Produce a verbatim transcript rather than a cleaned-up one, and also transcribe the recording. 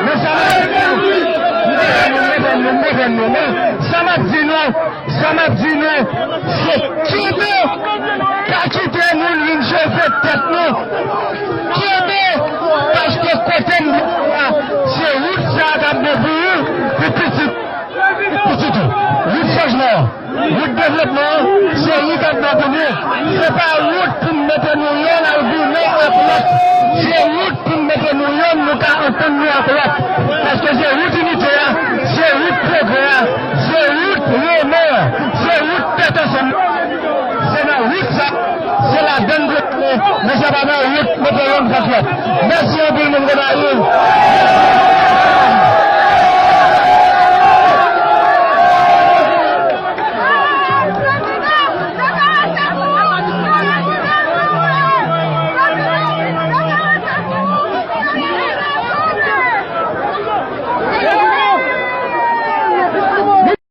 Men sa m ap di nou, men sa m ap di nou, men sa m ap di nou, se kenbe, pa kite moun vin chofe tèt nou. Kenbe, paske kote n ye a, se wout sa a k ap bon pou ou, pou pitit, pitit ou. Wout chanjman an. Wout devlopman an, se li k ap bon pou nou. Se pa wout pou n mete nou yonn al goumen ak lòt. Se wout pou n mete nou yonn, nou ka antann nou ak lòt. Paske se wout inite a, se wout pwogrè a, se wout renmen an, se wout tèt ansanm. Se nan wout sa, se ladann dwe ale, men se pa nan wout mete yonn kont lòt. Mèsi anpil, moun Gonayiv.